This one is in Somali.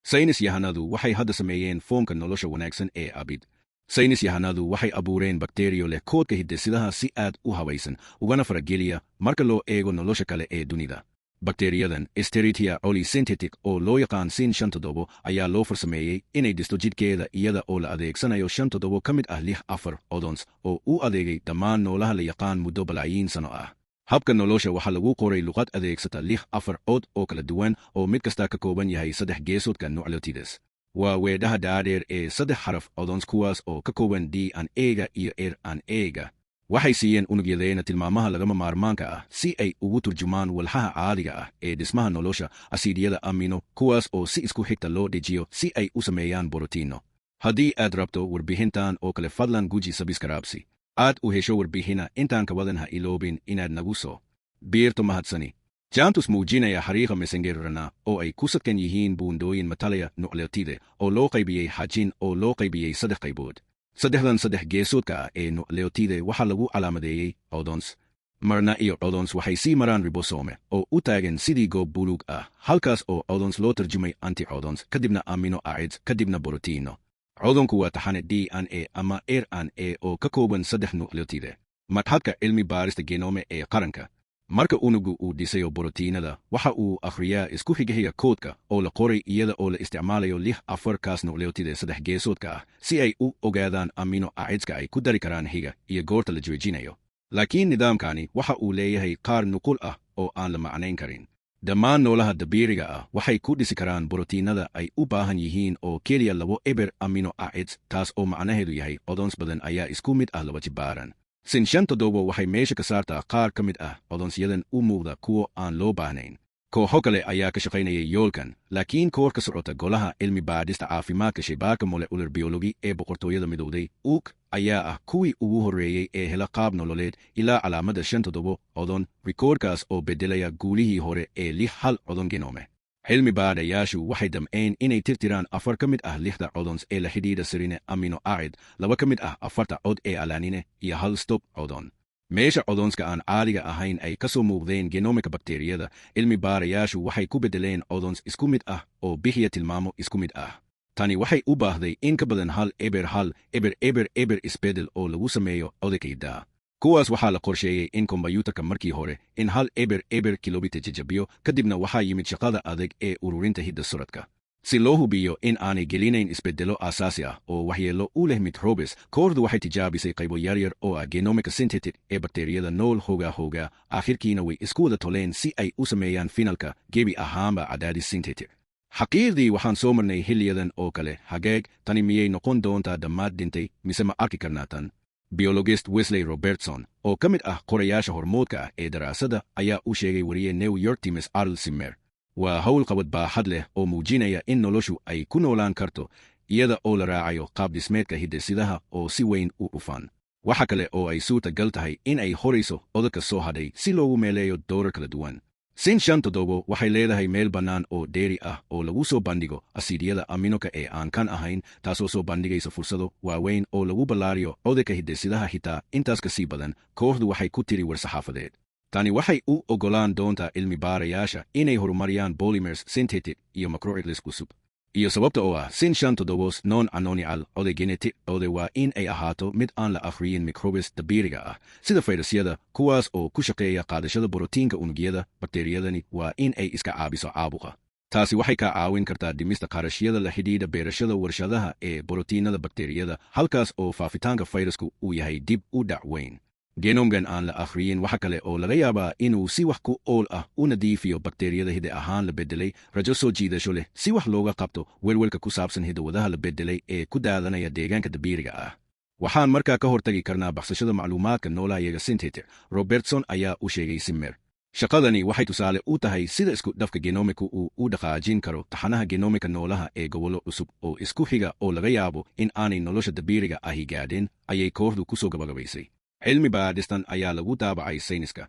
Saynis yahanadu waxay hadda sameeyeen foomka nolosha wanaagsan ee abid. Saynis yahanadu waxay abuureen bakteriyo leh koodka hidde-sidaha si aad u habaysan ugana farageliya marka loo eego nolosha kale ee dunida. Bakteriyadan Escherichia coli synthetic oo loo yaqaan SYN 57 ayaa loo farsameeyey inay dhisto jidhkeeda iyada oo la adeegsanayo 57 ka mid ah 64 codons oo u adeegay dhammaan noolaha la yaqaan muddo balaayiin sano ah. Habka nolosha waxaa lagu qoray luqad adeegsata 64 cod oo kala duwan oo mid kasta ka kooban yahay saddex geesoodka nucleotides. Waa weedhaha dhaadheer ee saddex xaraf codons, kuwaas oo ka kooban DNA-ga iyo RNA-ga. Waxay siiyeen unugyadeena tilmaamaha lagama maarmaanka ah si ay ugu turjumaan walxaha caadiga ah ee dhismaha nolosha, asiidiyada amino, kuwaas oo si isku xigta loo dejiyo si ay u sameeyaan borotiinno. Haddii aad rabto warbixintan oo kale, fadlan guji subscribe si aad u hesho warbixina intaan kawadan. Ha iloobin inaad nagu soo biirto. Mahadsani. Jaantus muujinaya xariiqa messenger RNA oo ay ku sadkan yihiin buundooyin matalaya nucleotide oo loo qaybiyey xajin oo loo qaybiyey saddex qaybood. Saddexdan saddex geesoodka ah ee nucleotide waxaa lagu calaamadeeyey codons. mRNA iyo codons waxay sii maraan ribosome oo u taagan sidii goob buluug ah, halkaas oo codons loo tarjumay anticodons, kadibna amino acids, kadibna borotiino. Codonku waa taxane DNA ama RNA oo ka kooban saddex nucleotide. Machadka Cilmi Baarista Genome ee Qaranka. Marka unugu uu dhisayo borotiinada, waxa uu akhriyaa isku xigaxiga koodka oo la qoray iyada oo la isticmaalayo 64 kaas nucleotide saddex geesoodka ah si ay u ogaadaan amino acidska ay ku dari karaan xiga iyo goorta la joojinayo. Laakiin nidaamkani waxa uu leeyahay qaar nuqul ah oo aan la macnayn karin. Dhammaan noolaha dabiiciga ah waxay ku dhisi karaan borotiinada ay u baahan yihiin oo keliya 2-0 amino acids, taas oo macnaheedu yahay codons badan ayaa isku mid ah laba jibaaran. SYN 57 waxay meesha ka saartaa qaar ka mid ah codonsyadan u muuqda kuwo aan loo baahnayn. Kooxo kale ayaa ka shaqaynayay yoolkan, laakiin koox ka socota Golaha Cilmi Baadhista Caafimaadka Shaybaarka Molecular Biology ee Boqortooyada Midowday UK ayaa ah kuwii ugu horreeyey ee hela qaab nololeed ilaa calaamada 57 codon, rikoodhkaas oo beddelaya guulihii hore ee 61 codon genome. Cilmi baadhayaashu waxay damceen inay tirtiraan afar ka mid ah lixda codons ee la xidhiidha serine amino acid, laba ka mid ah afarta cod ee alanine iyo hal stop codon. Meesha codonska aan caadiga ahayn ay ka soo muuqdeen genomika bakteriyada, cilmi baarayaashu waxay ku beddeleen codons isku mid ah oo bixiya tilmaamo isku mid ah. Tani waxay u baahday in ka badan 1.01000 isbeddel oo lagu sameeyo codekaydaa. Kuwaas waxaa la qorsheeyey in kombyuutarka markii hore in 100 kilobit jajabiyo, kadibna waxaa yimid shaqada adag ee ururinta hidda socodka si loo hubiyo in aanay gelinayn isbeddelo aasaasi ah oo waxyeello u leh microbes. Kooxdu waxay tijaabisay qaybo yaryar oo ah genomika synthetic ee bakteriyada nool hoogaa hoogaa. Aakhirkiina way isku wada toleen si ay u sameeyaan finalka gebi ahaanba cadaadis synthetic. Xaqiiqdii waxaan soo marnay xilliyadan oo kale. Hageeg, tani miyay noqon doontaa dhammaad dhintay mise ma arki karnaa tan? Biologist Wesley Robertson oo ka mid ah qorayaasha hormoodka ah ee daraasadda ayaa u sheegay wariye New York Times Arl Simmer: "Waa hawl qabad baaxad leh oo muujinaya in noloshu ay ku noolaan karto iyada oo la raacayo qaab dhismeedka hidde-sidaha oo si weyn u dhufan. Waxa kale oo ay suurta gal tahay in ay horayso codadka soo hadhay si loogu meeleeyo doorar kala duwan. SYN 57 waxay leedahay meel bannaan oo dheeri ah oo lagu soo bandhigo asiidiyada aminoka ee aan kan ahayn, taasoo soo bandhigaysa fursado waaweyn oo lagu ballaariyo codadka hidde-sidaha xitaa intaas ka sii badan," kooxdu waxay ku tiri war-saxaafadeed. Tani waxay u oggolaan doontaa cilmi baarayaasha inay horumariyaan polymers synthetic iyo macrocycles cusub. Iyo sababta oo ah SYN 57's non canonical code genetic code waa in ay ahaato mid aan la akhriyin microbes dabiiciga ah sida fayrasyada, kuwaas oo ku shaqeeya qaadashada borotiinka unugyada, bakteriyadani waa in ay iska caabiso caabuqa. Taasi waxay kaa caawin kartaa dhimista kharashyada la xidhiidha beerashada warshadaha ee borotiinada bakteriyada, halkaas oo faafitaanka fayrasku uu yahay dib u dhac weyn. Genomgan aan la akhriyin waxa kale oo laga yaabaa inuu si wax ku ool ah u nadiifiyo bakteriyada hidde ahaan la beddelay, rajo soo jiidasho leh si wax looga qabto welwelka ku saabsan hidawadaha la beddelay ee ku daadanaya deegaanka dabiiciga ah. "Waxaan markaa ka hortagi karnaa baxsashada macluumaadka noolahayaga synthetic," Robertson ayaa u sheegay Simmer. Shaqadani waxay tusaale u tahay sida isku dhafka genomiku uu u dhaqaajin karo taxanaha genomika noolaha ee gobollo cusub oo isku xiga oo laga yaabo in aanay nolosha dabiiciga ahi gaadhin, ayay kooxdu ku soo gabagabaysay. Cilmi baadhistan ayaa lagu daabacay Sayniska.